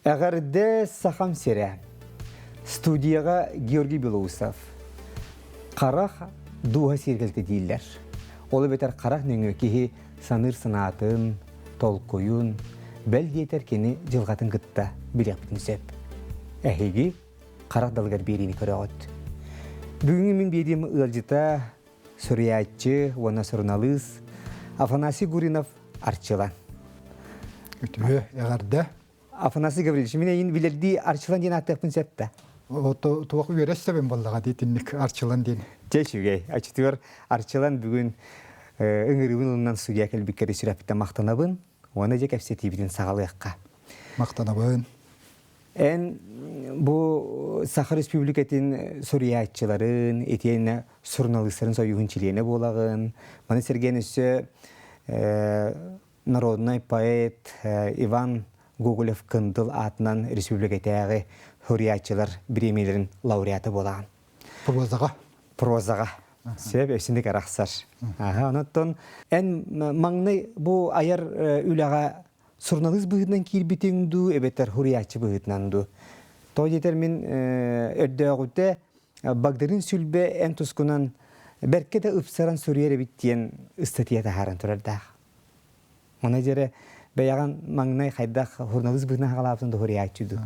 Эҕэрдэ Сахам сирэ! Студияҕа Георгий Белоусов. Харах дууһа сиэркилэтэ дииллэр. Ол эбэтэр харах нөҥүө киһи саныыр санаатын, толкуйун, бэл диэтэр кини дьылҕатын кытта билиэхпитин сөп. Эһиги харах далыгар биэриини көрөҕүт. Бүгүҥҥү мин биэриим ыалдьыта суруйааччы уонна суруналыыс Афанасий Гуринов Арчылан. Үтүө эҕэрдэ. Афанасий Гаврильевич, мин эйин билэрдии Арчылан диэн ааттыахпын сөп да? Туох үөрэ сөбүн буоллаҕа дии итинник Арчылан диэн. Дьэ үчүгэй. Ачытыгар Арчылан бүгүн ыҥырыыбын ылынан судья кэлбиккэр сүрэхпиттэн махтанабын. Уонна дьэ кэпсэтиибитин саҕалыахха. Махтанабын. Эн бу Саха Республикатын суруйааччыларын, итиэннэ суруналыыстарын сойууһун чилиэнэ буолаҕын. Маны сэргээн өссө народнай поэт Иван Гоголев-Кындыл аатынан республикатааҕы суруйааччылар бириэмийэлэрин лауреата буолаҕын. Прозаҕа. Прозаҕа. Сөп, өссүндүк арахсар. Аха, онон эн маҥнай бу айар үлэҕэ суруналыыс быһыытынан киирбитиҥ дуу, эбэтэр суруйааччы быһыытынан дуу? Тоҕо диэтэр мин өрдөөҕүтэ Багдарыын Сүлбэ эн тускунан бэркэ да ыпсаран суруйар эбит диэн ыстатыйа таһааран турардаах. Ону дьэрэ бэйэҕин маҥнай хайдах суруналыыс быһыытынан хаҕалаабытын да суруйааччы дуу?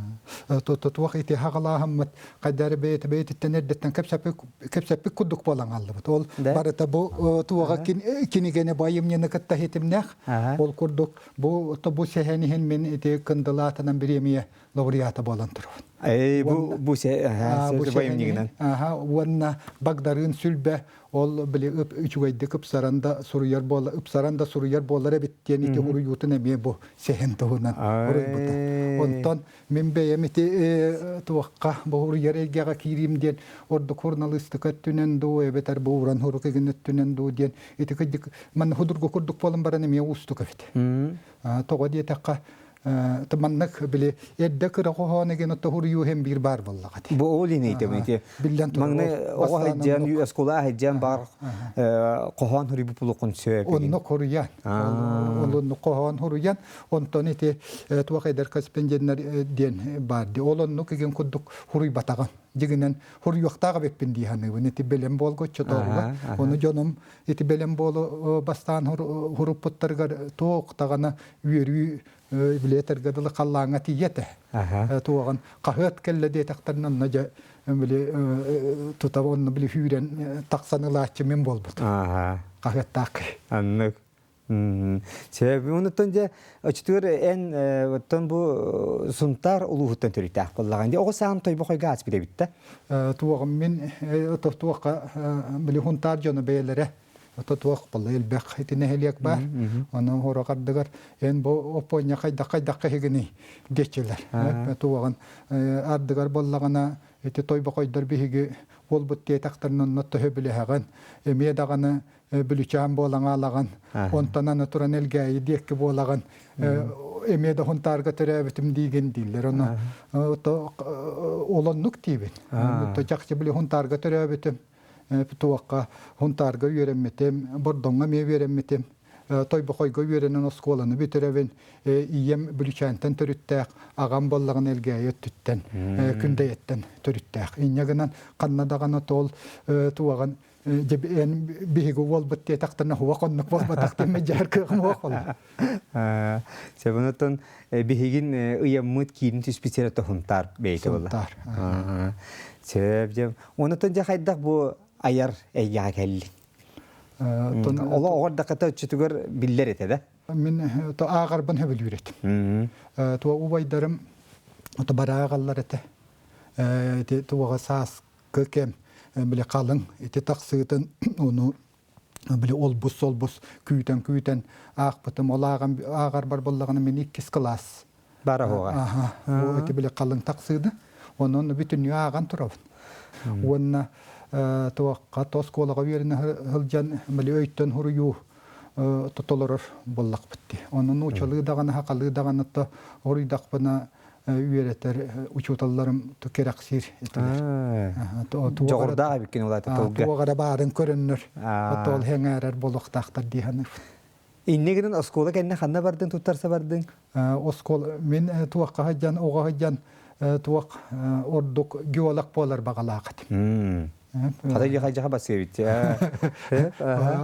Туох ити хаҕалааһыммыт хайда эрэ бэйэтэ бэйэтиттэн эрдэттэн кэпсэппит курдук буолан хааллыбыт. Ол барыта бу туоҕа кинигэни бу айымньыны кытта хитимнээх. Ол курдук бу бу сэһэн иһин мин ити Кындылаатынан бириэмийэ лауреата буолан турабын. Эй, бу бу айымньыгынан. Аха, уонна Багдарыын Сүлбэ ол били үчүгэйдик ыпсаран да суруйар буола ыпсаран да суруйар буолар эбит диэн ити уруйуутун эмиэ бу сэһэн туһунан уруйбута. Онтон мин бэйэм ити туохха бу уруйар эйгэҕэ киириим диэн ордук суруналыыстыка өттүнэн дуу эбэтэр бу уран хурук игин өттүнэн дуу диэн ити кырдьык манна худургу курдук буолан баран эмиэ уустук эбит. Тоҕо диэтэххэ маннык били эрдэ кыра хоһоон еген отто хуруйуу һэм биир баар буоллаҕа Бу ол инейтэ ити биллэн турар маҥнай оҕо сылдьан оскуола сылдьан бар хоһоон хуруйбут булукун сөп онно хоруйан онно хоһоон хуруйан онтон ити туох эдэр корреспонденттар диэн бар ди ол оннук igen курдук хуруйбатаҕын дьигинэн хуруйуохтаах эбиппин дии саныыбын ити бэлэм буолгоччу тоҕуга ону дьонум ити бэлэм буолу бастаан хуруппуттарыгар туох даҕаны үөрүү билиэтэргэ дылы халлааҥҥа тиийэ этэ. Туоҕун хаһыат кэллэ диэтэхтэринэ онно дьэ били тута онно били сүүрэн тахсан ылааччы мин буолбут. Хаһыаттаах киһи. Аннык. Себеби онуттан дьэ очтугар эн оттон бу Сунтаар улууһуттан төрүттээх буоллаҕын дии. Оҕо саам Тойбохойго ааспыт эбит да. Туоҕум мин туохха били Хунтаар дьоно бэйэлэрэ Ото туох буолла элбэх ити нэһилиэк баар. Онон хорох ардыгар эн бу оппуонньа хайдах хайдах киһигиний диэччилэр. Туоҕун ардыгар буоллаҕына ити тойбохойдор биһиги буолбут диэтэхтэрин онно төһө билэһэҕин эмиэ даҕаны бүлүчээн буолаҥаалаҕын онтон аны туран Элгээйи диэкки буолаҕын эмиэ да Хунтаарга төрөөбүтүм диигин дииллэр ону олоннук диибин чахчы били Хунтаарга төрөөбүтүм туохха Хунтаарга үөрэммитим, Бордоҥҥо эмиэ үөрэммитим, Тойбохойго үөрэнэн оскуоланы бүтэрэбин, ийэм Бүлүчээнтэн төрүттээх, аҕам буоллаҕына Элгээйи өттүттэн, Күндэйэттэн төрүттээх. Инньэ гынан ханна даҕаны тол туоҕан эн биһиги уолбут диэтэхтэринэ хуох оннук буолбатах диэн дьэһэр кыаҕым уох буолла. Себунутун биһигин ыйаммыт киирин түспүт сирэ Хунтаар бэйэтэ буолла. Сунтаар. Сөп дьэ. Онутун дьэ хайдах бу айар эйгэҕэ кэллиҥ? Оло оҕор даката өччүтүгэр биллэр этэ да? Мин то ааҕарбын хөбүлүүр этим. Туо убайдарым то бараагаллар этэ. Ити туоҕа сааскы кэм били халыҥ ити тахсыытын ону били олбус-солбус күүтэн-күүтэн аахпытым. Ол ааҕан ааҕарбар буоллаҕына мин иккис кылаас. Бара оһоҕо. Аха. Бу ити били халыҥ тахсыыны. Онон бүтүннүү ааҕан турабын. Уонна туохха оскуолаҕа үөрэнэ сылдьан били өйтөн хуруйуу толорор буоллахпыт дии. Онон нуучалыы даҕаны, сахалыы даҕаны то хоруйдахпына үөрэтэр учууталларым кэрэхсиир этилэр. Дьоҕурдаах эбиккин улаата тылга. Туох эрэ баарын көрөннөр, отол хэҥээрэр буолуохтаахтар дии саныыбын. Инне гынан оскуола кэннэ ханна бардын туттарса бардыҥ? Оскуола мин туохха сылдьан оҕо сылдьан туох ордук геолог буолар баҕалаах этим. Хата дьаха басыабит.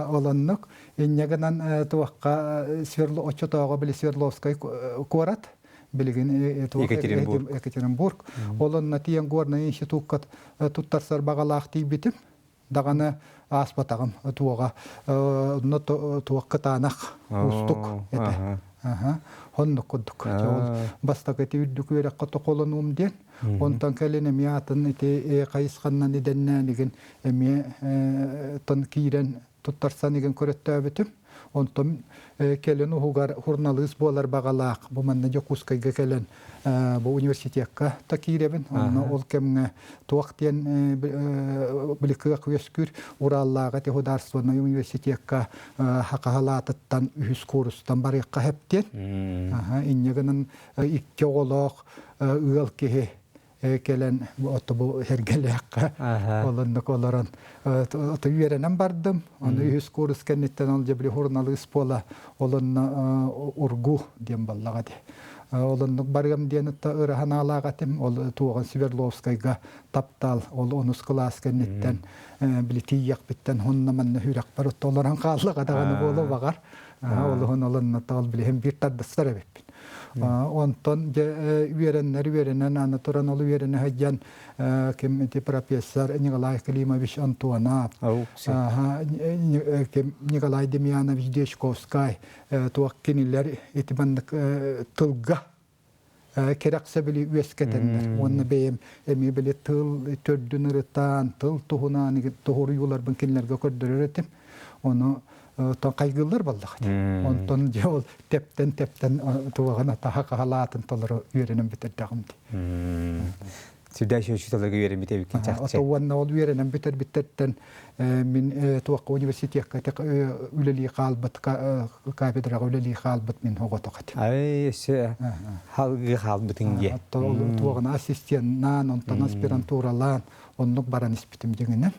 Олоннук инньэ гынан туохха Свердло оччотооҕу били Свердловскай куорат билигин Екатеринбург. Екатеринбург. Олонно тиийэн горнай институкка туттарсар баҕалаах тиийбитим. Даҕаны ааспатаҕым туоҕа онно туох кытаанах уустук этэ. Оннук курдук. Ол бастакы ити үрдүк үөрэххэ токолонуум диэн. Онтон кэлин эмиэ атын ити хайысханнан идэннээн игин эмиэ тон киирэн туттарсан игин көрөттөөбүтүм. Онтон кэлин уһугар хурналыыс буолар баҕалаах бу манна Дьокуускайга кэлэн бу университекка та киирэбин. Онно ол кэмҥэ туох диэн биликыах үөскүүр Ураллааҕы государственнай университекка хахаһалаатыттан үһүс куурустан барыахха хэптиэн. Инньэ гынан икки оҕолоох ыал киһи кэлэн ото бу эргэлээххэ олоннук олорон ото үөрэнэн бардым. Ону үһүс курс кэнниттэн ол дьэ били хурналыыс буола олонно ургу диэн баллаҕа ди. Олоннук барыам диэн ытта ыраһанаалаах этим. Ол туоҕан Свердловскайга таптал ол онус кылаас кэнниттэн били тиийиэхпиттэн хонно манна хүрэх отто олорон хааллаҕа даҕаны буола баҕар. Олуһун олонно тоол билиһин биир тардыстар эбиппин. Онтон дьэ үөрэннэр үөрэнэн аны туран ол үөрэнэ сылдьан ким ити профессор Николай Климович Антонов, ким Николай Демьянович Дьячковскай туох кинилэр ити маннык тылга кэрэхсэбили үөскэтэннэр уонна бэйэм эмиэ били тыл төрдүн ырытаан тыл туһунаан туһуруйууларбын кинилэргэ көрдөрөр этим ону тон хайгыыллар буоллаҕа онтон дьэ ол тэптэн тэптэн туоҕун атаха хаһалаатын толору үөрэнэн бүтэрдэҕим дии. Сүрдээх учууталларга үөрэммит эбиккин чахчы. Ото уонна ол үөрэнэн бүтэрбиттэттэн мин туохха университекка үлэлии хаалбыт кафедраҕа үлэлии хаалбыт мин оҕотох этим. Ай өссө халгыы хаалбытыҥ диэ. Туоҕuna ассистеннаан, онтон аспирантуралаан оннук баран испитим дьиҥинэн.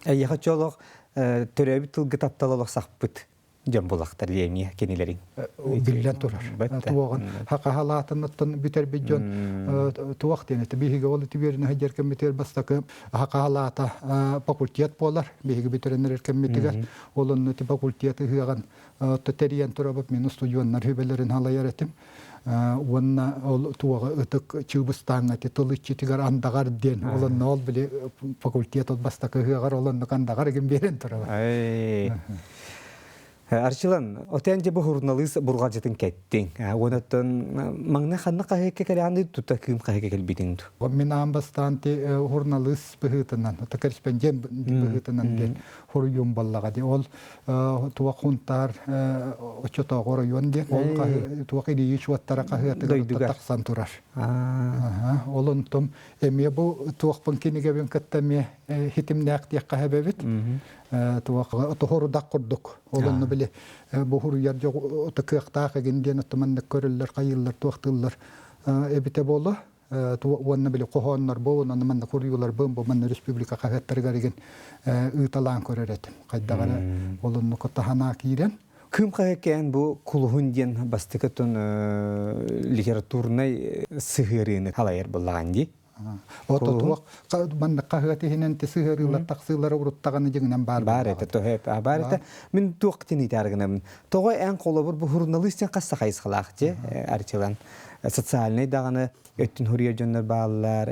Эйиэхэ чолох төрөөбүт тылга таптал олох сахпыт дьон булахтар диэмиэ кинилэрин. Биллэн турар. Туоҕун хахаһалаатынаттан бүтэрбит дьон туох диэн этэ. Биһиги ол үтүгүөрүнэ сылдьар кэммитигэр бастакы хахаһалаата факультет буолар. Биһиги бүтэрэн кэммитигэр ол онно факультет ыһыаҕын тэрийэн турабыт мин устудьуоннар хүбэлэрин халайар этим. Уонна ол туоҕа ытык чыыбыстааҥҥа ити тыл иччитигэр андаҕар диэн ол онно ол били факультет ол бастакы ыһыаҕар ол оннук андаҕар игин биэрэн турабыт. Арчылан, отен же бу хурналыыс бурҕалдьытын кэттиҥ. Уонаттан маҥна ханна хаһыакка кэлэҕин тута кыым хаһыакка кэлбитиҥ ду? Мин аан бастаан ти хурналыыс быһыытынан, корреспондент быһыытынан диэн хоруйум баллаҕа ди. Ол туох хунтаар оччотооҕу оройуон диэн ол туох Ильич уоттара хаһыатыгар тахсан турар. Ол онтум эмиэ бу туохпун кинигэбин кытта эмиэ хитимнээх диэххэ хэбэбит. Туох тоһорудах курдук. Ол онно били бу хуруйар кыахтаах эгин диэн оттоманнык көрөллөр, хайыыллар, туохтыыллар эбитэ буолла. Уонна били хоһооннор бу уонна манна хуруйууларбын бу манна республика хаһыаттарыгар игин ыыталаан көрөр этим. Хайдаҕара ол оннук таһанаа киирэн. Кым хаһыккээн бу кулуһун диэн бастакы тон литературнай сыһыарыыны халайар буллаҕан дии. Ото туох маннык хаһыат иһинэн ти сыһыарыылар тахсыылара уруттаҕаны дьиҥинэн баар баар этэ тоһө баар этэ мин туох тинитааргынабын тоҕо эн холобур бу журналист сен хасса хайысхалаах же арчылан социальный даҕаны өттүн хуруйар дьоннор бааллар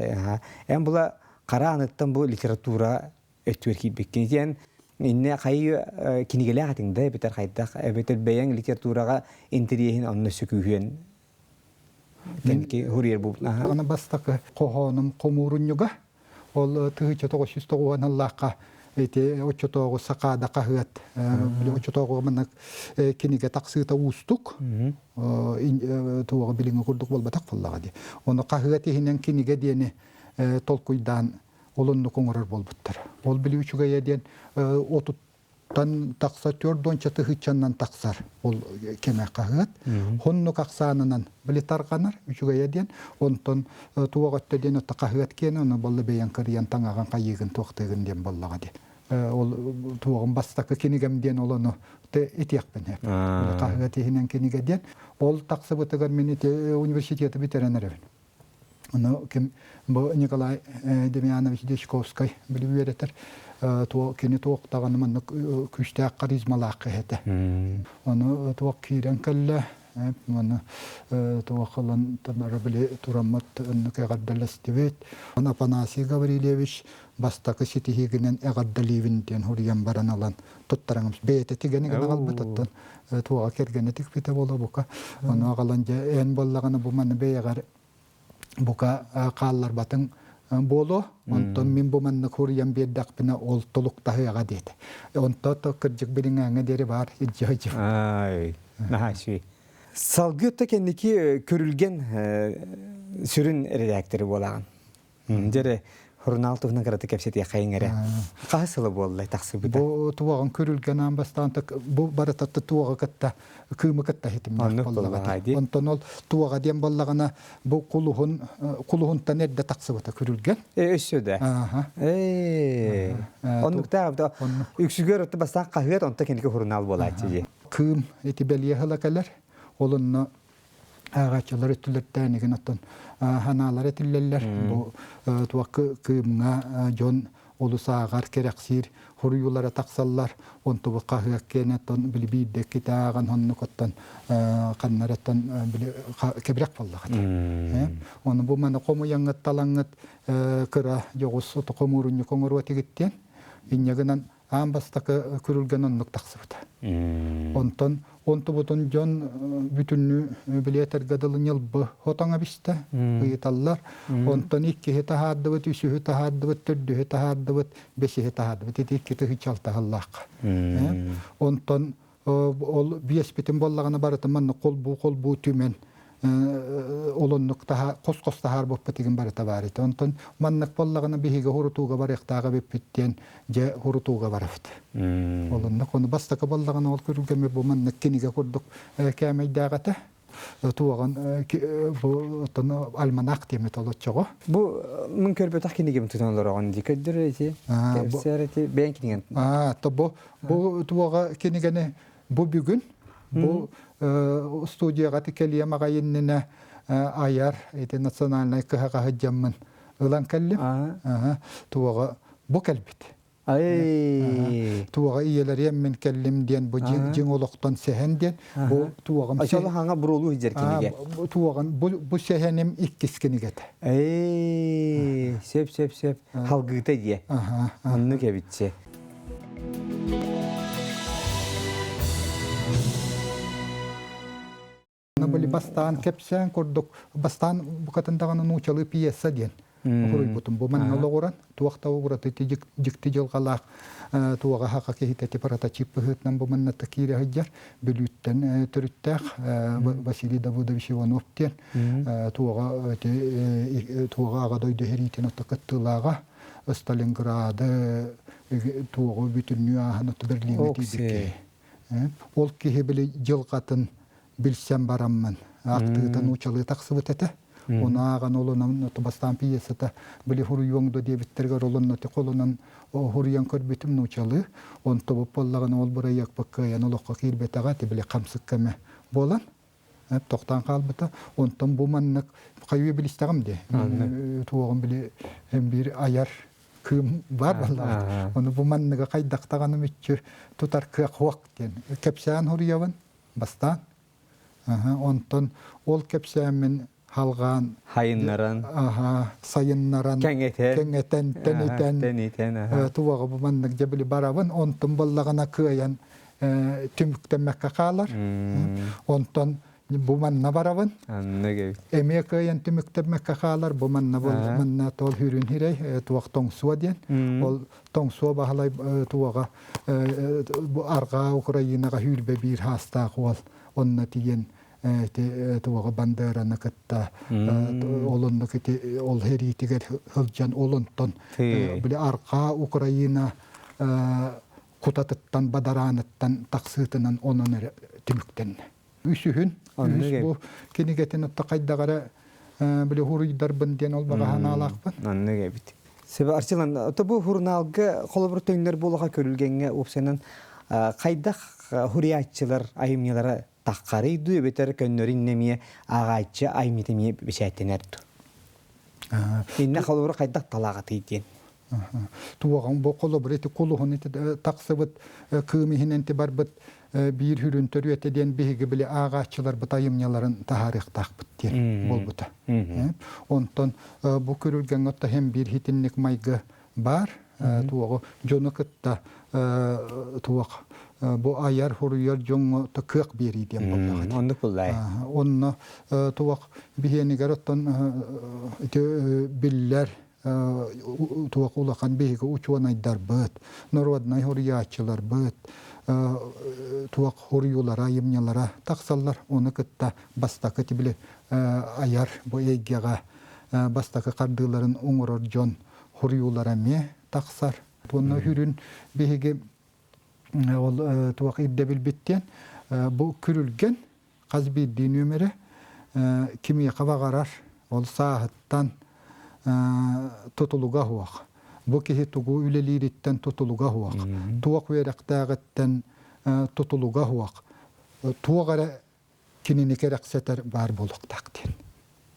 эн була хара аныттан бу литература өттүгэр киирбиккин диэн инне хайы кинигэлээх этиҥ да эбэтэр хайдах эбэтэр бэйэҥ литератураҕа интэриэһин онно сүкүүһүөн Кэнники хуруйар буолбут. Аны бастакы хоһоонум хомуурунньуга. Ол 1990 сыллаахха ити оччотооҕу Сакаада хаһыат били оччотооҕу маннык кинигэ тахсыыта уустук туоҕа билиҥҥи курдук буолбатах буоллаҕа дии. Ону хаһыат иһинэн кинигэ диэни толкуйдаан ол оннук оҥорор буолбуттар. Ол били үчүгэйэ диэн отут тан тахса 40 тыһыынчаннан тахсар ол кэмэ хаһыат. Хоннук ахсаанынан били тарҕанар үчүгэйэ диэн онтон туох өттө диэн отто хаһыат киэнэ ону болла бэйэн кырыйан таҥаҕын хайыыгын туохтыыгын диэн боллаҕа диэн. Ол туоҕум бастакы кинигем диэн ол ону итиэхпин сөп. Хаһыат иһинэн кинигэ диэн. Ол тахсыбытыгар мин ити университеты бүтэрэн эрэбин. Ону ким бу Николай Демьянович Дьячковскай били үөрэтэр кини туох даҕаны маннык күүстээх харизмалаах киһи этэ. Ону туох киирэн кэллэ, Ону туох ылан били тураммыт оннук эҕэрдэлэстибит. Афанасий Гаврильевич бастакы ситиһиигинэн эҕэрдэлиибин диэн хуруйан баран ылан туттараҥым бэйэтэ тигэн гына аҕалбыт оттон туоҕа кэргэнэ тикпитэ буола бука. Ону аҕалан дьэ эн буоллаҕына бу маны бэйэҕэр бука хаалларбатыҥ буолуо. Онтон мин бу маннык хуруйан биэрдэхпинэ ол тулуктаһыаҕа диэтэ. Онто то кырдьык билиҥээҥҥэ диэри баар илдьэ сылдьыбыт. Ай, наһаа үчүгэй. Салгыы өттө кэнники көрүлгэн сүрүн редакторы буолаҕын. Дьэ Сурунаал туһунан кыратык кэпсэтиэххэйиҥ эрэ. Хаһыс сыла буолла тахсыбыта? Бу туоҕун көрүлгэн аан бастаан бу барыта туоҕа кытта кыымы кытта хитимнээх буоллаҕа. Онтон ол туоҕа диэн буоллаҕына бу кулуһун кулуһунтан эрдэ тахсыбыта көрүлгэн. Өссө да. Ээ. Оннуктаах да үксүгэр отто бастаан хаһыат онто кэнники сурунаал буолааччы дии. Кыым ити бэлиэ сыла кэлэр. Ол онно ааҕааччылар өттүлэртээн игин оттон ханаалар этиллэллэр. Бу туох кыымҥа дьон олус ааҕар, кэрэхсиир хуруйуулара тахсаллар. Онтубут хаһыак киэнэ оттон били биирдэ иккитэ ааҕан оннук оттон ханнар оттон били кэбирэх буоллаҕа. Ону бу маны хомуйаҥҥыт талаҥҥыт кыра дьоҕус хомуурунньук оҥоруо этигиттиэн. Инньэ гынан аан бастакы күрүлгэн оннук тахсыбыта. Онтон онтубутун дьон бүтүннүү билиэтэргэ дылы ньылбы хотоҥо бистэ, ыйыталлар. Онтон иккиһи таһаардыбыт, үсүһү таһаардыбыт, төрдүһү таһаардыбыт, бэсиһи таһаардыбыт. Ити икки тыһыынча алтаһыллаахха. Онтон ол биэспитин буоллаҕына барытын маннык холбуу-холбуу түмэн ол оннук хос-хос таһаарбыппыт игин барыта баар этэ. Онтон маннык буоллаҕына биһиги хурутууга барыахтаах эбиппит диэн дьэ хурутууга барабыт. Ол оннук ону бастакы буоллаҕына ол күрүлгэммит бу маннык кинигэ курдук кээмэйдээх этэ. Туоҕун бу оттон альманах диэммит олоччоҕо. Бу мин көрбөтөх кинигем тутан олороҕун дии көрдөр эти кэпсээр эти бэйэн киниген. Аа то бу бу туоҕа кинигэни бу бүгүн бу студияҕа кэлиэм аҕай иннинэ айар ити национальнай кыһаҕаһы дьаммын ылан кэллим. Туоҕа бу кэлбит. Ай. Туоҕа ийэлэриэм мин кэллим диэн бу дьиҥ олохтон сэһэн диэн бу туоҕам Очоло хаҥа буруолуу сылдьар кинигэ. Туоҕан бу бу сэһэним иккис кинигэтэ. Эй, сөп сөп сөп. Халгыыта диэ. Оннук эбитчи. Были бастаан кэпсээн курдук бастаан букатын даҕаны нуучалыы пьеса диэн хоруйбутум. Бу манна олоҕуран туох да ураты дьикти дьылҕалаах туоҕа хаха киһитэ ти прототип быһыытынан бу манна киирэ сылдьар Бүлүүттэн төрүттээх Василий Давыдович Иванов диэн туоҕа туоҕа аҕа дойду сэриитин отто кыттыылааҕа Сталинграды туоҕу бүтүннүү ааһан отто Берлиҥҥэ тиийбит киһи. Ол киһи били дьылҕатын билсэн бараммын ахтыыта нуучалыы тахсыбыт этэ. Ону ааҕан олонон бастаан пьесата били хуруйуоҥ до диэбиттэригэр олонно холонон хуруйан көрбүтүм нуучалыы. Онтобут буоллаҕына ол бырайыакпыт кыайан олоххо киирбэтэҕэ ити били хамсык кэмэ буолан тохтоон хаалбыта. Онтон бу маннык хайыы билистэҕим дии. Туоҕум били биир айар кыым бар буоллаҕа. Ону бу манныгы хайдах даҕаны мүччү тутар кыах суох диэн кэпсээн суруйабын бастаан. Онтон ол кэпсээммин халҕаан хайыннаран сайыннаран кэҥэтэн кэҥэтэн тэнитэн тэнитэн туоҕа бу маннык дьэ били барабын онтон буоллаҕына кыайан түмүктэммэккэ хаалар. Онтон бу манна барабын. Эмиэ кыайан түмүктэммэккэ хаалар бу манна манна тол хүрүн хирэй туох тоҥсуо диэн. Ол тоҥсуо баһылай туоҕа арҕаа Украинаҕа хүүрбэ биир хаастаах уол онно тиийэн ити туоҕа Бандераны кытта ол оннук ити ол хэриитигэр сылдьан ол онтон били арҕаа Украина кутатыттан бадарааныттан тахсыытынан онон эрэ түмүктэннэ. Үсүһүн, үһүс бу кинигэтин отто хайдах эрэ били хуруйдарбын диэн ол баҕа санаалаахпын. Оннук эбит. Сөбө Арчылан, ото бу журналга холобур төҥнөр буолаха көрүлгэҥҥэ уопсайынан хайдах хурияччылар айымньылара таххарый дуу эбэтэр көннөрүн эмиэ ааҕааччы айымньыта эмиэ бэчээттэнэр дуу? Иннэ холобур хайдах талааҕатый диэн. Туоҕан бу холобур ити кулуһун ити тахсыбыт кыым иһинэн ти барбыт биир хүрүн төрүөтэ диэн биһиги били ааҕааччыларбыт айымньыларын таһаарыахтаахпыт диэн буолбута. Онтон бу күрүлгэҥҥэ оттон биир хитинник майгы баар туоҕу дьону кытта туох бу айар хуруйар дьоҥҥо кыах биэрии диэн буоллаҕа. Оннук буллай. Онно туох биһиэнигэр оттон ити биллэр туох улахан биһиги учуонайдарбыт, народнай хуруйааччыларбыт туох хуруйуулара, айымньылара тахсаллар. Ону кытта бастакы тибили айар бу эйгэҕэ бастакы хардыыларын оҥорор дьон хуруйуулара эмиэ тахсар. Уонна хүрүн биһиги ол туох ирдэбилбиттэн бу күрүлгэн хас биирдии нүөмэрэ кимиэхэ баҕарар ол сааһыттан тутулуга суох. Бу киһи тугу үлэлиириттэн тутулуга суох, туох үөрэхтээҕиттэн тутулуга суох, туох эрэ кинини кэрэхсэтэр баар буолуохтаах диэн.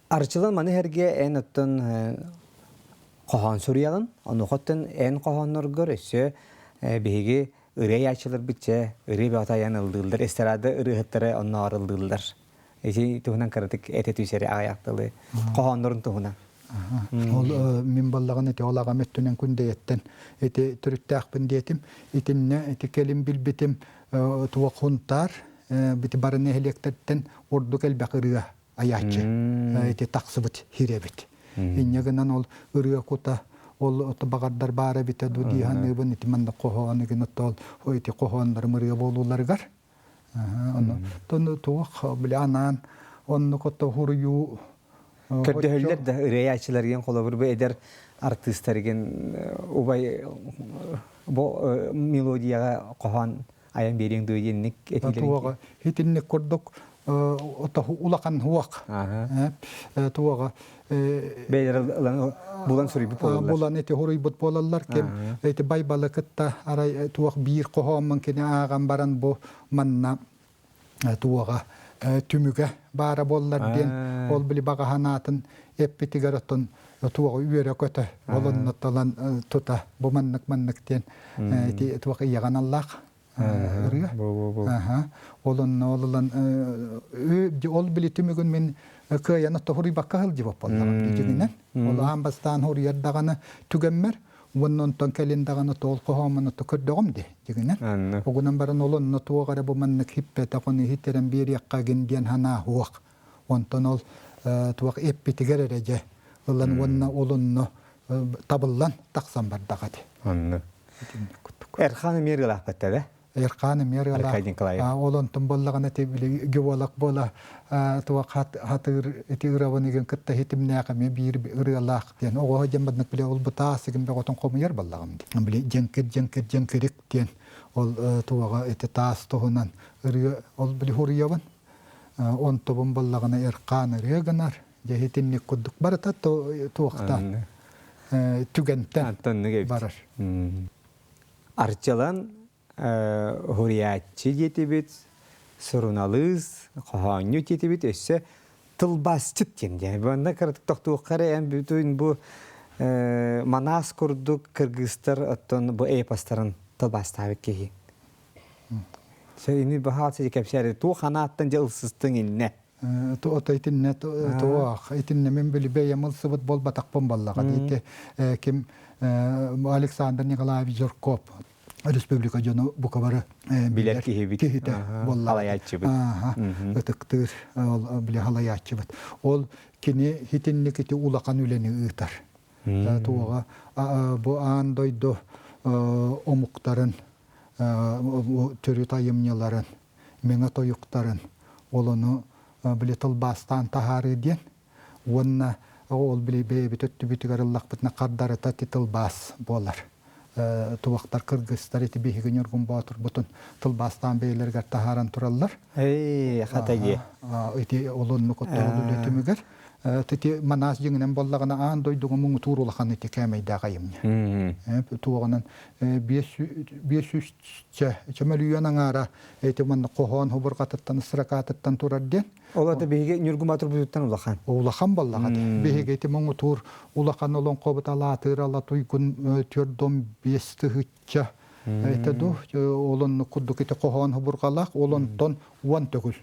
Арчылан маны сэргэ эн оттон хоһоон суруйаҕын, онуоха эн хоһоонноргор өссө биһиги ырыа айааччыларбыт чэ ырыа бөҕөтө айан ыллыыллар, эстрада ырыаһыттара оннооҕор ыллыыллар. Ити туһунан кыратык этэ түсэри аҕыйах тылы хоһооннорун туһунан. Ол мин баллаҕын ити ол аҕам өттүнэн күндэйэттэн ити төрүттээхпин диэтим. Итиннэ ити кэлин билбитим туох хунтаар бити бары нэһилиэктэртэн ордук элбэх ырыа айааччы ити тахсыбыт хирэбит. Инньэ гынан ол ырыа кута ол баҕардар баара эбитэ ду дии саныыбын ити манна хоһоон игин ол ити хоһооннорум ырыа буолууларыгар ону тону туох били анаан оннук ото хуруйуу Көрдөһөллөр да ырыаяччыларгын холобур бу эдэр артыыстаргын убай бу мелодияҕа хоһоон айан биэриэҥ дуо диэнник этиилэрин туоҕа итинник курдук улахан хуох туоҕа бэйэлэр ылан булан суруйбут буолаллар булан ити хуруйбут буолаллар ким ити байбалы кытта арай туох биир хоһооммун кини ааҕан баран бу манна туоҕа түмүгэ баара буоллар диэн ол били баҕаһанаатын эппитигэр оттон туоҕа үөрэ-көтө ол онно талан тута бу маннык маннык диэн ити туох ийэҕин аллаах ырыа ол онно ол ылан ол били түмүгүн мин кыайан отто хуруйбакка сылдьыбыт буоллаҕым дьиҥинэн ол аан бастаан хуруйар даҕаны түгэммэр уонна онтон кэлин даҕаны тоол хоһооммун отто көрдөҕүм дии дьиҥинэн угунан баран ол онно туох эрэ бу маннык хиппэтэх ону иһиттэрэн биэриэххэ гин диэн санаа суох онтон ол туох эппитигэр эрэ дьэ ылан уонна ол онно табыллан тахсан бардаҕа ити Онно. Эрхан эмиэ ырыалаахпыт да? Эрхан эмиэ ырыалаах. Аркадий Николаев. Ол онтон буоллаҕына ити били геолог буола туох хатыыр ити ырабын игин кытта хитимнээх эмиэ биир ырыалаах диэн оҕоһо диэн баднык били ол бытаас игин бөҕөтүн хомуйар баллаҕым дии. Били дьэҥкир дьэҥкир дьэҥкирик диэн ол туоҕа ити таас туһунан ырыа ол били хуруйабын. Онтобун баллаҕына Эрхан ырыа гынар. Дьэ итинник курдук барыта туохтан түгэнтэн барар. Арчылан уһуйааччы диэтибит, суруналыыс, хоһоонньут диэтибит, өссө тылбаасчыт диэн диэн. Манна кыратык тохтуохха эрэ эн бүтүн бу Манаас курдук кыргызтар оттон бу эпостарын тылбаастаабыт киһи. Ини баһаат кэпсээри туох анааттан дьэ ылсыстыҥ иннэ? Ото итиннэ туох итиннэ мин били бэйэм ылсыбыт буолбатахпын баллаҕа ити ким Александр Николаевич Жирков республика дьоно бука бары билэр киһибит киһитэ буолла халайааччыбыт ытыктыыр ол били халайааччыбыт ол кини итинник ити улахан үлэни ыытар туоҕа бу аан дойду омуктарын төрүт айымньыларын мэҥэ тойуктарын ол ону били тылбаастаан таһаарыы диэн уонна ол били бэйэбит өттүбүтүгэр ыллахпытына хардарыта ити тылбаас буолар тубахтар кыргызтар ити биһиги Ньургун Боотурбутун тылбаастаан бэйэлэригэр таһааран тураллар хата дии ити ол оннук оттон үлэ түмүгэр. Тити Манаас дьиҥинэн буоллаҕына аан дойдуга муҥутуур улахан ити кээмэйдээх айымньы. Туоҕунан 500 чөмөлүйүөн аҥаара ити манна хоһоон хобурҕатыттан ысыракаатыттан турар диэн. Ол ата биһиги Ньургун Боотурбутуттан улахан. Улахан буоллаҕа. Биһиги ити муҥутуур улахан олоҥхобут алаатыыр ала туйгун 405 тыһыынча это ду ол курдук ити хоһоон хобурҕалаах ол онтон 10 төгүл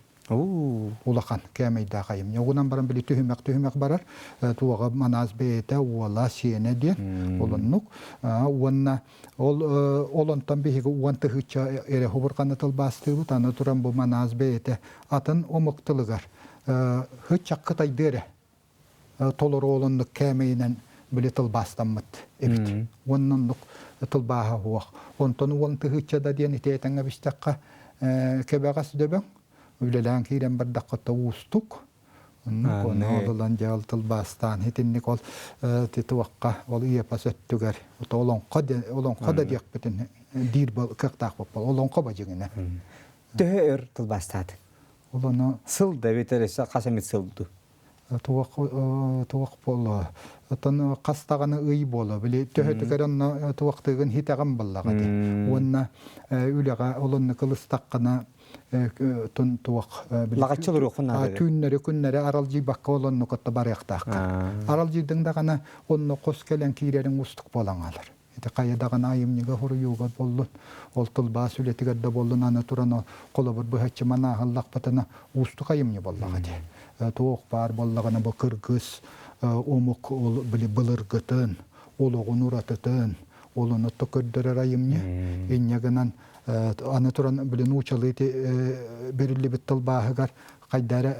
улахан кээмэйдээх айымньы. Оҕунан баран били түһүмэх-түһүмэх барар. Туоҕа Манаас бэйэтэ уола сиэнэ диэн олоннук. Уонна ол ол онтон биһиги уон тыһыынча эрэ хубурҕаны тылбаастыыбыт. Аны туран бу Манаас бэйэтэ атын омук тылыгар хыччаккы тайдыы эрэ толору олоннук кээмэйинэн били тылбаастаммыт эбит. Уонна оннук тылбааһа суох. Онтон уон тыһыынча да диэн ити этэҥҥэ бистэххэ кэбэҕэс дөбөҥ. Үлэлээн киирэн бардаххыта уустук. Оннук ону ылан дьэ ол тылбаастаан итинник ол титуохха ол ыйапас өттүгэр олоҥхо олоҥхо да диэхпитин диир кыахтаах буолла. Олоҥхо бадьыҥына. Төһө өр тылбаастаатыҥ? Ол ону сыл да эбэтэр өссө хас эмит сыл дуу? Туох туох буолуо оттон хас даҕаны ый буолуо били төһөтүгэр онно туохтыгын хитэҕин буоллаҕа дии уонна үлэҕэ олонну кылыстаххына тун туох лаҕаччы олоруоххун наада түүннэри күннэри аралдьыйбакка олонну кытта барыахтааххын аралдьыйдыҥ даҕаны онно хос кэлэн киирэриҥ уустук буолан хаалар. Ити хайа даҕаны айымньыга суруйууга буоллун, ол тылбаас үлэтигэр да буоллун аны туран холобур быһаччы манааһыллахпытына уустук айымньы буоллаҕа дии. Туох баар буоллаҕына бу кыргыз омук ол били былыргытын, олоҕун уратытын, ол ону көрдөрөр айымньы. Инньэ гынан аны туран били нуучалыы ити бэриллибит тылбааһыгар хайда эрэ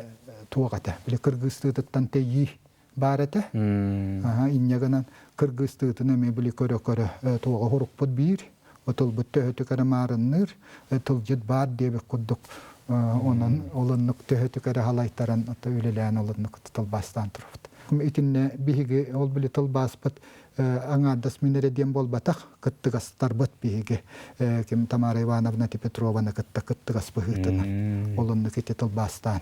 туох этэ били кыргызтыытыттан тэйии баар этэ. Инньэ гынан кыргызтыытын эмиэ били көрө-көрө туоҕа хурукпут биир, тылбыт төһөтүк эрэ маарынныыр, тылдьыт баар диэбит курдук онон олоннук төһөтүк эрэ халайтаран үлэлээн олоннук тылбаастаан турабыт. Итиннэ биһиги ол били тылбааспыт аҥаардас мин эрэ диэн буолбатах, кыттыгастарбыт биһиги ким Тамара Ивановна Петрованы кытта кыттыгас быһыытынан олоннук ити тылбаастаан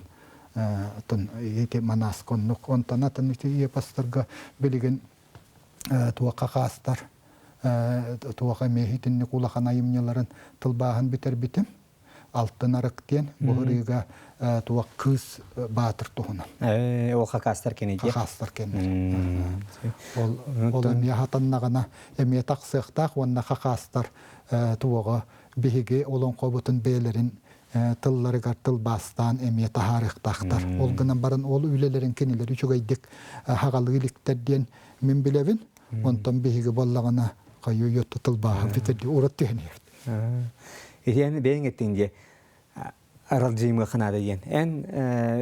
Оттон ити Манааска оннук. Онтон атын ити эпостарга билигин туохха хаастар, туох эмиэ итинник улахан айымньыларын тылбааһын бүтэрбитим. Алтын арык диэн буһарыыга туох кыыс баатыр туһунан. Ол хакаастар кэнэ Хакаастар кэннэр. Ол ол эмиэ хатаннаҕына эмиэ тахсыахтаах уонна хакаастар туоҕа биһиги олоҥхобутун бэйэлэрин тылларыгар тылбаастаан эмиэ таһаарыахтаахтар. Ол гынан баран ол үлэлэрин кинилэр үчүгэйдик хаҕалыы иликтэр диэн мин билэбин. Онтон биһиги буоллаҕына хайыы уйуотта тылбааһын бүтэрдии урат түһэн иһэбит. Итиэн бэйэҥ эттиҥ дии аралдьыймыахха наада диэн. Эн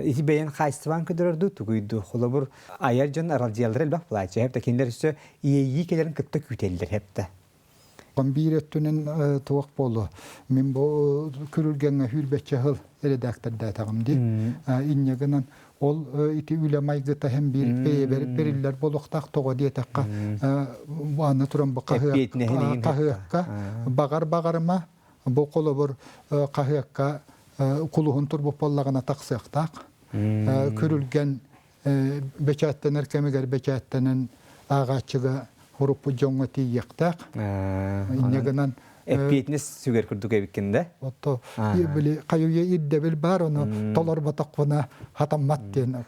ити бэйэн хаачыстыбаан көрдөрөр дуу тугуй дуу? Холобур, айар дьон аралдьыйаллара элбэх буолааччы. Хэптэ кинилэр өссө иэйии кэлэрин кытта күүтэллэр хэптэ. Биир өттүнэн туох буолуо, мин бу күрүлгэҥҥэ сүүрбэччэ сыл эрэдээктэрдээтэҕим дии. Инньэ гынан ол ити үлэ майгыта һэн биир бэйэбэр бэриллэр буолуохтаах тоҕо диэтэххэ аны туран бу хаһыакка баҕар баҕарыма бу холобур хаһыакка кулуһун турбут буоллаҕына тахсыахтаах. Күрүлгэн бэчээттэнэр кэмигэр бэчээттэнэн ааҕааччыга урукку дьоҥҥо тиийиэхтээх. Инньэ гынан эппиэтинэс сүгэр курдук эбиккин да? Отто били хайуйа ирдэбил баар ону толорботохпуна хатаммат диэн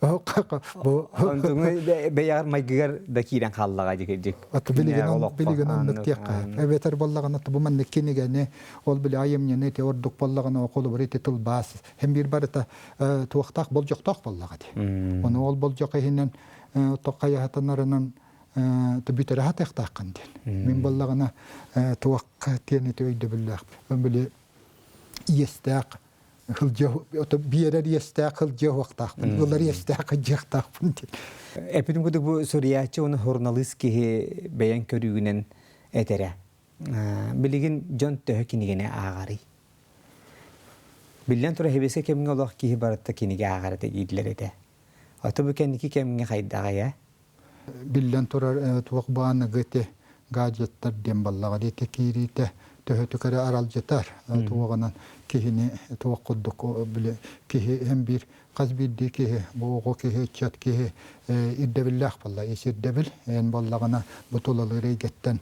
бу Онтуҥу бэйэҕэр майгыгар да киирэн хааллаҕа дьик Отто билигин билигин оннук диэххэ. Эбэтэр буоллаҕына бу маннык кинигэни ол били айымньыны ити ордук буоллаҕына холобур ити тылбаас Һин биир барыта туохтаах болдьохтоох буоллаҕа дии. Ону ол болдьох иһинэн тоххайаһатанарынан бүтэрэ сатыахтааххын диэн. Мин буоллаҕына туохха диэн ити өйдөбүллээх. Били иэстээх биэрэр иэстээх сылдьыа уохтаахпын, ылар иэстээх сылдьыахтаахпын диэн. Эппитим курдук бу суруйааччы уонна суруналыыс киһи бэйэҥ көрүүгүнэн этэрэ. Билигин дьон төһө кинигэни ааҕарый? Биллэн турар, сэбиэскэй кэмҥэ олох киһи барыта кинигэ ааҕар этэ дииллэр этэ. Ото бу кэнники кэмҥэ хайдаҕый ээ? Биллэн турар, туох бу аныгы ити гаджеттар диэн буоллаҕа дии, ити киириитэ төһөтүк эрэ аралдьытар, туоҕунан. киһини туох курдук били киһи һин биир хас биирдии киһи бу оҕо киһи ыччат киһи ирдэбиллээх буолла ис ирдэбил эн буоллаҕына бу тулалыыр эйгэттэн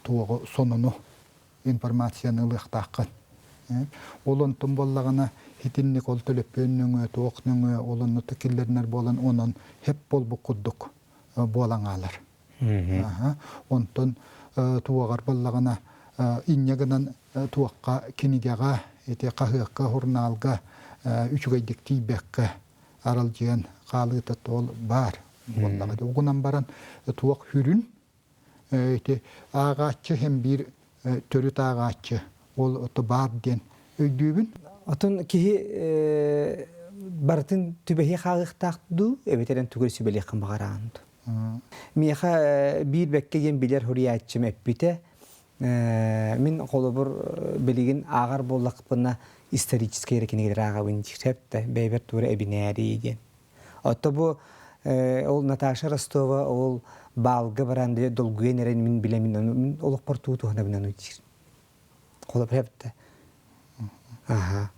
туоҕу сонуну информацияны ылыахтааххын. Ол онтун буоллаҕына итинник ол төлөпүөн нөҥүө туох нөҥүө ол онно киллэринэр буолан онон хеп буолбут курдук буолан хаалар. Онтон туоҕар буоллаҕына инньэ гынан туохха кинигэҕэ ити хаһыакка сурунаалга үчүгэйдик тиийбэккэ аралдьыйан хаалыыта ол баар буоллаҕа. Угунан баран туох хүрүн ити ааҕааччы һин биир төрүт ааҕааччы ол ото баар диэн өйдүүбүн. Отон киһи барытын түбэһи хаалыахтаах дуу эбэтэр эн тугу сүбэлиэххин баҕараҕын дуу? Миэхэ биир бэккэ диэн билэр суруйааччым эппитэ. Мин холобур билигин ааҕар буоллахпына историческай эрэ кинигэлэри ааҕабын диир сөп да бэйэбэр туора эбинээрий диэн. Отто бу ол Наташа Ростова ол баалга баран долгуйан эрэн мин билэмин мин олохпор туу туһанабын диир. Холобур эбитэ. Аха.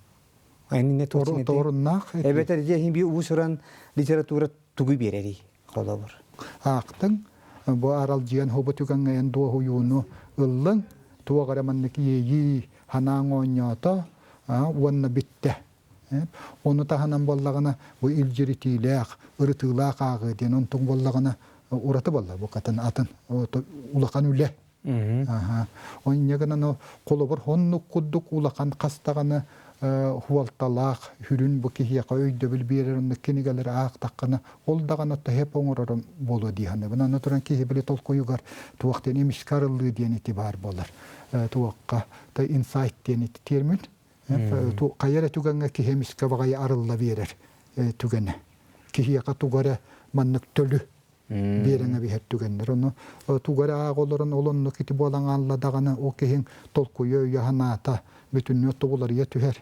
Энинне Торуннаах. Эбэтэр дьэ би уус-уран литература тугу биэрэрий холобур. Аахтыҥ, бу аралдьыйан хобу түгэҥҥэ дуоһуйууну ыллыҥ, туох эрэ маннык иэйии санааҥ оонньоото уонна бүттэ. Ону таһынан буоллаҕына бу илдьиритиилээх, ырытыылаах ааҕыы диэн онтуҥ буоллаҕына ураты буолла букатын атын улахан үлэ. Онньа гынан холобур оннук курдук улахан хас даҕаны хуолталаах хүрүн бу киһиэхэ өйдөбүл биэрэр оннук кинигэлэри аахтаххына ол даҕаны тэһэп оҥорорум буолуо дии саныыбын. Аны туран киһи били толкуйугар туох диэн эмискэ арыллыы диэн ити баар буолар. Туохха инсайт диэн ити термин. Хайа эрэ түгэҥҥэ киһи эмискэ баҕайы арылла биэрэр түгэнэ. Киһиэхэ тугу эрэ маннык төлү биэрэҥэ биһэр түгэннэр. Ону тугу эрэ ааҕа олорон ол оннук ити буолан хаалла даҕаны ол киһиҥ толкуйа өйө санаата бүтүннүү тобуларыйа түһэр.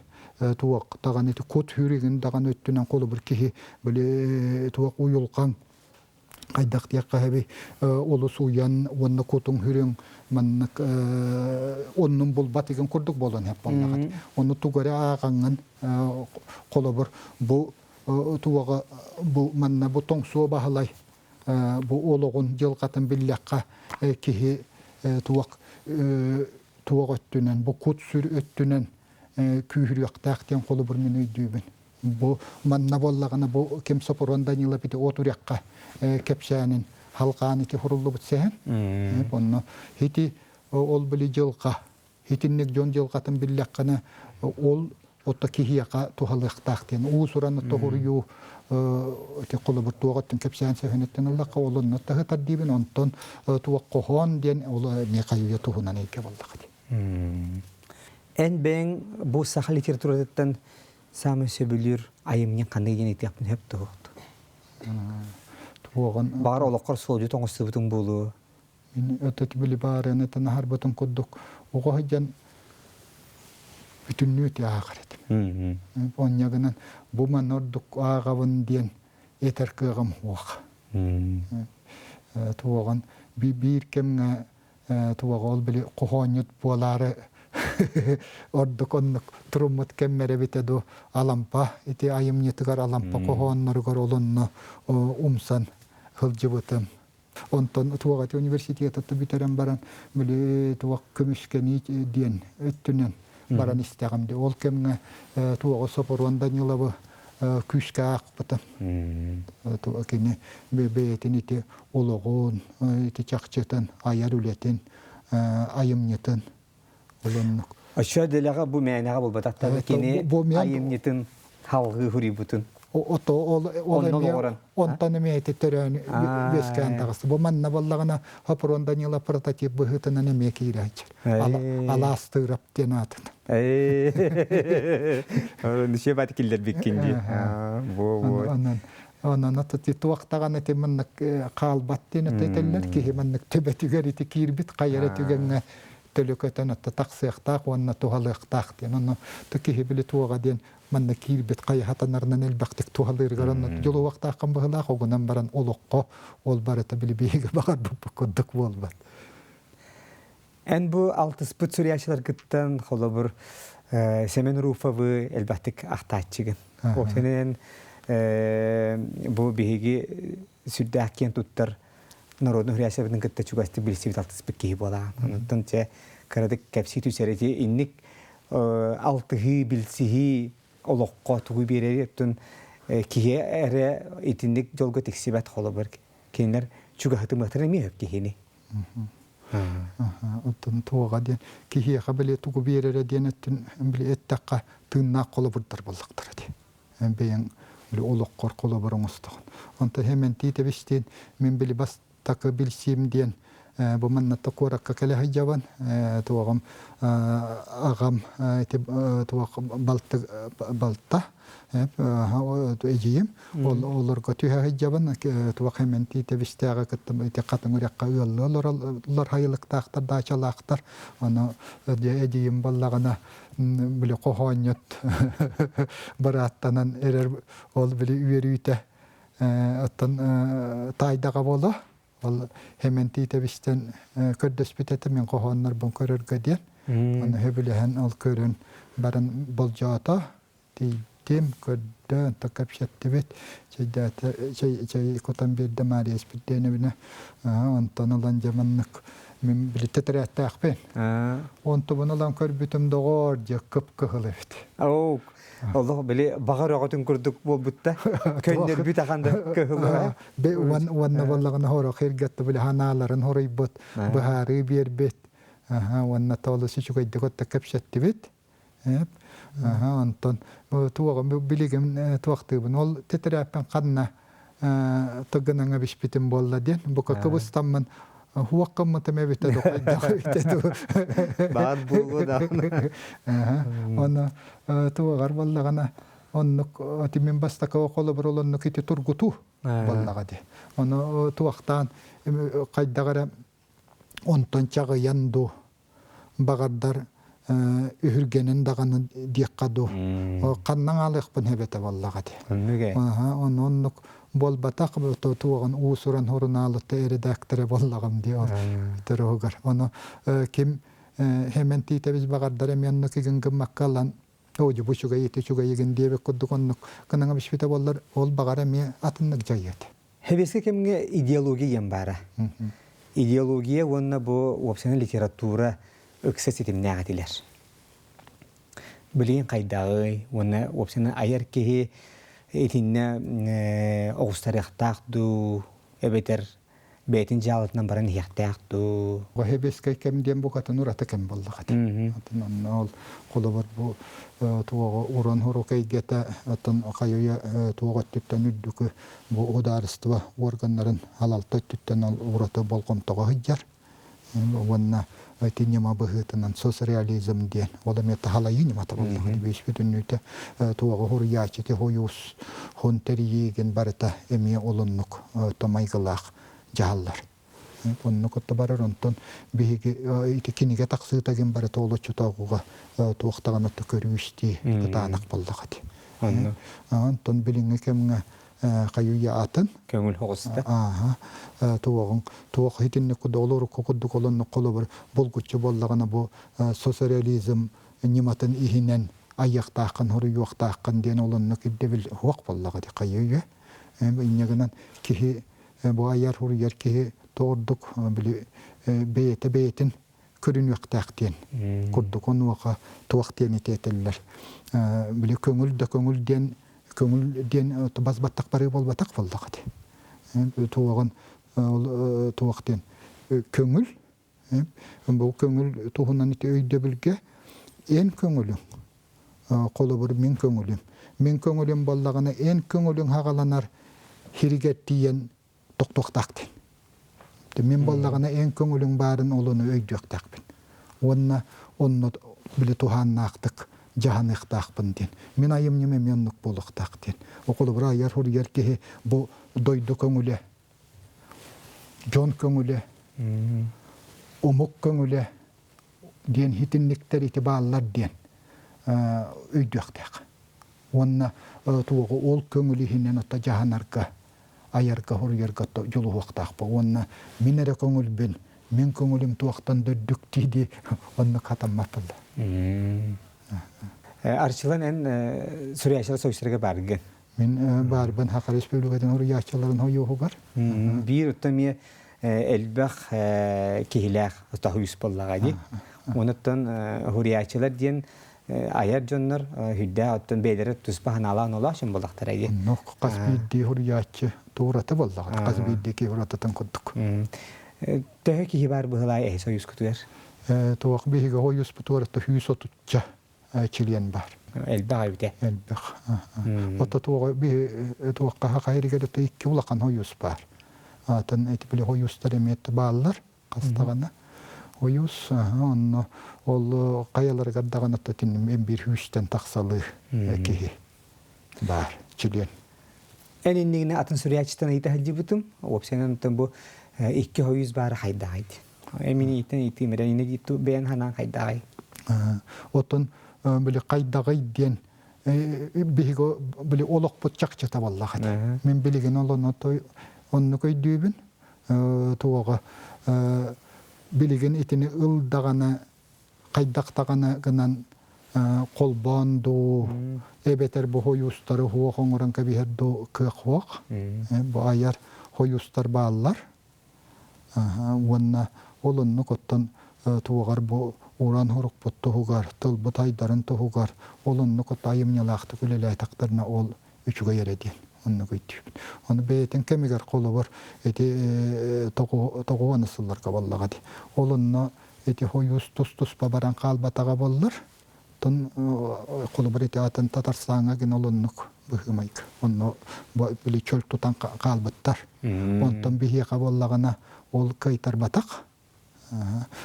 Туох даҕаны ити кут хүрүгүн даҕаны өттүнэн холобур киһи били туох уйулҕаҥ хайдах диэххэ сөбүй олус уйан уонна кутуҥ хүрүҥ маннык оннун булбат игин курдук буолан иһэр буоллаҕа. Ону тугу эрэ ааҕаҥҥын холобур бу туоҕа бу манна бу тоҥсуо баһылай бу олоҕун дьылҕатын биллэххэ киһи туох туох өттүнэн бу кут-сүр өттүнэн күүһүрүөхтээх диэн холобур мин өйдүүбүн. Бу манна буоллаҕына бу ким Сопурун Данилов ити от үрэххэ кэпсээнин халҕаан ити хуруллубут сэһэн. Онно ити ол били дьылҕа итинник дьон дьылҕатын биллэххинэ ол отто киһиэхэ туһалыахтаах диэн уус-уран тоһуруйуу ити холобур туох өттүн кэпсээн сөһүнүттэн ыллахха ол онно таһытар диибин онтон туох хоһоон диэн ол эмиэ хайыйа туһунан эйгэ буоллаҕа дии. Эн бэйэҥ бу саха литературатыттан саамай сөбүлүүр айымньыҥ ханнык диэн этиэхпин сөп туһуохту? Туоҕун Баҕар олоххор суолдьут оҥостубутуҥ буолуо. Мин өтөт били баарыаны танаһарбытын курдук оҕо сылдьан бүтүннүү ити ааҕар этим. Онньа гынан бу манна ордук ааҕабын диэн этэр кыаҕым суох. Туоҕун биир кэмҥэ туоҕа ол били хоһоонньут буолаары ордук оннук туруммут кэммэр эбитэ дуу Алампа ити айымньытыгар Алампа хоһоонноругар ол онно умсан сылдьыбытым. Онтон туох ити университеты бүтэрэн баран били туох көмүскэнии диэн өттүнэн баран истэҕим дии. Ол кэмҥэ туоҕу Сопоруон Даниловы күүскэ аахпытым. Кини бэйэтин ити олоҕун, ити чахчытын, айар үлэтин, айымньытын ол оннук. Оччо дэлэҕэ бу мээнэҕэ буолбатах кини айымньытын халҕыы хуруйбутун. Ото ол ол эмиэ онтон эмиэ ити төрөөн үөскээн таҕыста. Бу манна буоллаҕына Хопрон Данила прототип быһыытынан эмиэ киирээччи. Алаастыырап диэн аатын. Нүсүө бат киллэрбиккин дии. Бу бу. Онон онон аты туох даҕаны ити маннык хаалбат диэн этэллэр киһи маннык төбөтүгэр ити киирбит хайа түгэҥҥэ төлөкөтөн атта тахсыахтаах уонна туһалыахтаах диэн. Онно киһи били туоҕа диэн манна киирбит хайаһатанарынан элбэхтик туһалыырыгар онно дьолуохтааххын быһылаах оҕунан баран олоххо ол барыта били биһиги баҕарбыппыт курдук буолбат. Эн бу алтыспыт суруйааччыларгыттан холобур Семен Руфовы элбэхтик ахтааччыгын. Ол бу биһиги сүрдээх киэн туттар народный хрясебытын кытта чугастык билсибит алтыспыт киһи буолаҕын. Онтон чэ кыратык кэпсии түсэр ити инник алтыһыы, билсиһии олоххо тугу биэрэр оттон киһи эрэ итинник дьолго тиксибэт холобур кинилэр чугаһытымыахтара эмиэ киһини. Оттон туоҕа диэн киһиэхэ били тугу биэрэрэ диэн өттүн били эттэххэ тыыннаах холобурдар буоллахтара дии. Бэйэҥ били олоххор холобур оҥостоҕун. Онтон хэмэнтии тэбистиин мин били бастакы билсиим диэн бу манната куоракка кэлэ сылдьабын. Туоҕум аҕам ити туох балты балта эдьиийим ол олорго түһэ сылдьабын туох хэмэнтии тэбистээҕи кытта ити хатыҥ үрэххэ ыаллыы олороллор хайылыктаахтар даачалаахтар ону эдьиийим буоллаҕына били хоһоонньут бырааттанан эрэр ол били үөрүүтэ оттон таайдаҕа буолуо ол хэмэнтии тэбистэн көрдөспүт этэ мин хоһооннорбун көрөргө диэн ону сөбүлэһэн ол көрөн баран болдьоото тиийдим көрдө онто кэпсэттибит чэйдээтэ чэй чэй кутан биэрдэ Мария Спирденовна онтон ылан дьэ маннык мин били тэтэрээттээхпин онтубун ылан көрбүтүм доҕоор дьэ кып-кыһыл эбит Оо, олох били баҕар өҕөтүн курдук буолбутта. Көннөрбүт ахан да кыһыллара. Уонна буоллаҕына хорох иргэтти били ханааларын хоруйбут, быһаарыы биэрбит. Уонна тоолус үчүгэйдик отто кэпсэттибит. Онтон туоҕум билигин туохтыыбын ол тэтэрээппин ханна тыгынаҥа биспитим буолла диэн бука кыбыстаммын хуоккаммытым эбитэ ду хайдах эбитэ ду Баар буолуо даҕаны. Оны туоҕар буоллаҕына оннук тимин бастакы холобур ол оннук ити тургутуу буоллаҕа ди. Ону туохтаан хайдах эрэ онтон чаҕыйан ду баҕардар үһүргэнин даҕаны диэххэ дуу ханна аалыахпын эбэтэ буоллаҕа дии ону оннук буолбатах туоҕун уус-уран сурунаалыта эрэдээктэрэ буоллаҕым дии ол төрөһүгэр ону ким хэмэн тиитэбис баҕардар эмиэ оннук игин гыммакка ылан оо бу үчүгэй ити үчүгэйигин диэбит курдук оннук гынан биспитэ буоллар ол баҕар эмиэ атыннык дьайыа этэ. Сэбиэскэй кэмҥэ идеология диэн баара. Идеология уонна бу уопсайынан литература ыкса ситимнээх этилэр. Билигин хайдаҕый уонна уопсайынан айар киһи итиннэ оҕустарыахтаах дуу эбэтэр бэйэтин дьаалатынан баран иһиэхтээх дуу? Сэбиэскэй кэм диэн букатын ураты кэм буоллаҕа ити. Атын онно ол холобур бу туоҕу уран хурук эйгэтэ оттон хайыйа туох өттүттэн үрдүкү бу судаарыстыба органнарын халалта өттүттэн ол ураты болҕомтоҕо сылдьар. Уонна ити ньыма быһыытынан соцреализм диэн ол эмиэ таһалайыы ньымата буоллаҕа бүүс бүтүннүүтэ туоҕу хуруйааччы хойуус хон тэрийиигин барыта эмиэ олуннук томайгылаах дьаһаллар оннук отто барар онтон биһиги ити кинигэ тахсыыта гин барыта олоччутооҕуга туохтаҕына көрүү истии кытаанах буоллаҕа ити онтон билиҥҥи кэмҥэ хайуйа атын көҥүл оҕуста ааха туоҕуҥ туох итинник кудолу курдук олоннук холобур булгуччу буоллаҕына бу соцреализм ньыматын иһинэн айыахтааххын хоруйуохтааххын диэн олоннук ирдэбил суох буоллаҕа ди хайыйа инньэ гынан киһи бу айар хуруйар киһи тоордук били бэйэтэ бэйэтин көрүнүөхтээх диэн курдук онуоха туох диэн этиэтэллэр били көҥүл да көҥүл диэн көҥүл диэн бас баттах барыы буолбатах буоллаҕа ити туоҕун ол туох диэн көҥүл бу көҥүл туһунан ити өйдөбүлгэ эн көҥүлүҥ холобур мин көҥүлүм мин көҥүлүм буоллаҕына эн көҥүлүҥ хаҕаланар сиригэр тиийэн тохтуохтаах диэн. Мин буоллаҕына эн көҥүлүҥ баарын олону өйдүөхтээхпин. Уонна онно били туһааннаахтык дьаһаныахтаахпын диэн. Мин айымньым эмиэ оннук буолуохтаах диэн. Околобура айар хуруйар киһи бу дойду көҥүлэ, дьон көҥүлэ, омук көҥүлэ диэн хитинниктэр ити бааллар диэн өйдүөхтээх. Уонна туоҕу ол көҥүл иһинэн ото дьаһанарга айарга хоруйарга дьулуһуохтаахпын уонна мин эрэ көҥүлбүн, мин көҥүлүм туохтан да үрдүк дии-дии оннук хатаммаппын да. Арчылан эн суруйааччылар союзтарга бааргын. Мин баарбын Саха Республикатын суруйааччыларын союһугар. Биир оттон эмиэ элбэх киһилээх союз буоллаҕа дии. Онуттан суруйааччылар диэн айар дьоннор хүрдээх оттон бэйэлэрэ туспа санаалаах олоох дьон буоллахтара дии. Онно хас биирдии суруйааччы туурата буоллаҕа. Хас биирдии киһи уратытын курдук. Төһө киһи бар быһылаай эһи союзкутугар? Туох биһиги союзпутугар 130 чилиэн бар. Элбэх эбитэ. Элбэх. Ото туоҕа биһи туохха хайырыгар икки улахан союз бар. Атын эти били союзтар эмиэ бааллар хастаҕына. Союз онно ол хайаларыгар даҕаны тиним биир хүүстэн тахсалыы киһи бар чилиэн. Эн иннигинэ атын суруйааччытан ыйыта сылдьыбытым. Уопсайынан бу икки союз баара хайдаҕай. Эмини ийтен ыйтыым эрэ инне дитту бэйэн ханаан хайдаҕай. Оттон били хайдаҕай диэн биһиги били олохпут чахчыта буоллаҕа. Мин билигин олону оннук өйдүүбүн. Туоҕа билигин итини ыл даҕаны хайдах даҕаны гынан холбоон дуу, эбэтэр бу хойуустары хуох оҥорон кэбиһэр дуу кыах хуох. Бу айар хойуустар бааллар. Уонна ол оннук оттон туоҕар бу уран хорукпут туһугар, тылбыт айдарын туһугар ол оннук отто айымньылаахтык үлэлээтэхтэринэ ол үчүгэй эрэ диэн оннук өйдүүбүн. Ону бэйэтин кэмигэр холобур ити тоҕуон сылларга буоллаҕа дии. Ол онно ити хойуус тус-туспа баран хаалбатаҕа буоллар, тон холобур ити атын Татарстаҥҥа гин ол оннук быһыымайга. Онно били чөл тутан хаалбыттар. Онтон биһиэхэ буоллаҕына ол кыайтарбатах.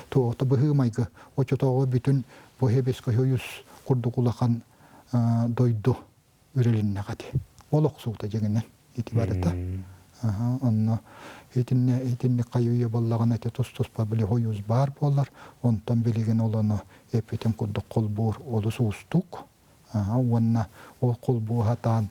Туоҕута быһыымайгы оччотооҕу бүтүн бу Хебеско хойуус курдук улахан дойду үрэлиннэҕэ ити. Ол охсуута дьиҥинэн ити барыта. Онно итиннэ итинник хайы-үйэ буоллаҕына ити тус-туспа били хойуус баар буолар. Онтон билигин ол ону эппитим курдук холбуур олус уустук. Уонна ол холбуу сатаан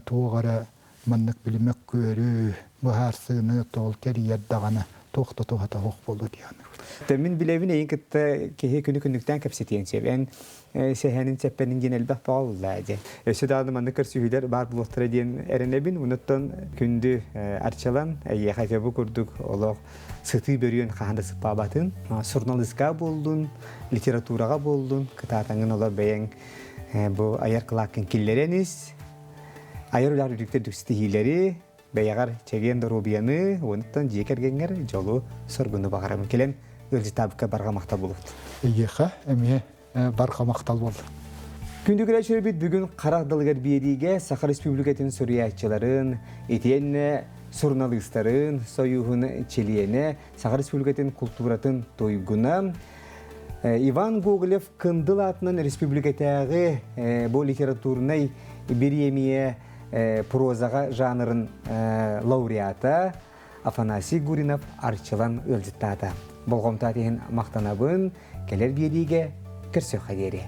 туох эрэ маннык били мөккүөрү, быһаарсыыны тоол тэрийэр даҕаны туох да туһата суох буолуо дии саныыбын. Мин билэбин эйин кытта киһи күнү-күннүктээн кэпсэтиэн сөп. Эн сэһэнин сэппэнин диэн элбэх баҕалла диэн. Өссө даҕаны маннык көрсүһүүлэр баар буолуохтара диэн эрэнэбин. Онуттан күндү Арчылан, эйиэхэ бу курдук олох сытыы бөрүөн хаһан да сыппаабатын. Суруналыыска буоллун, литератураҕа буоллун, кытаатаҥын олор бэйэҥ бу айар кылааккын киллэрэн ис. Айар үлэҕэр үрдүктэр ситиһиилэри, бэйэҕэр чэгиэн доруобуйаны, онуттан дьиэ кэргэҥҥэр дьолу, соргуну баҕарабын. Кэлэн ыалдьытаабыкка барҕа махтал буолуохт. Эйиэхэ эмиэ барҕа махтал буолла. Күндү көрөөччүлэрбит бүгүн харах далыгар биэриигэ Саха Республикатын суруйааччыларын, итиэннэ суруналыыстарын сойууһун чилиэнэ, Саха Республикатын култууратын туйгуна Иван Гоголев Кындыл аатынан республикатааҕы бу литературнай бириэмийэ прозаҕа жанрын лауреата Афанасий Гуринов Арчылан ыалдьыттаата. Болҕомто иһин махтанабын, кэлэр биэриигэ көрсүөххэ диэри.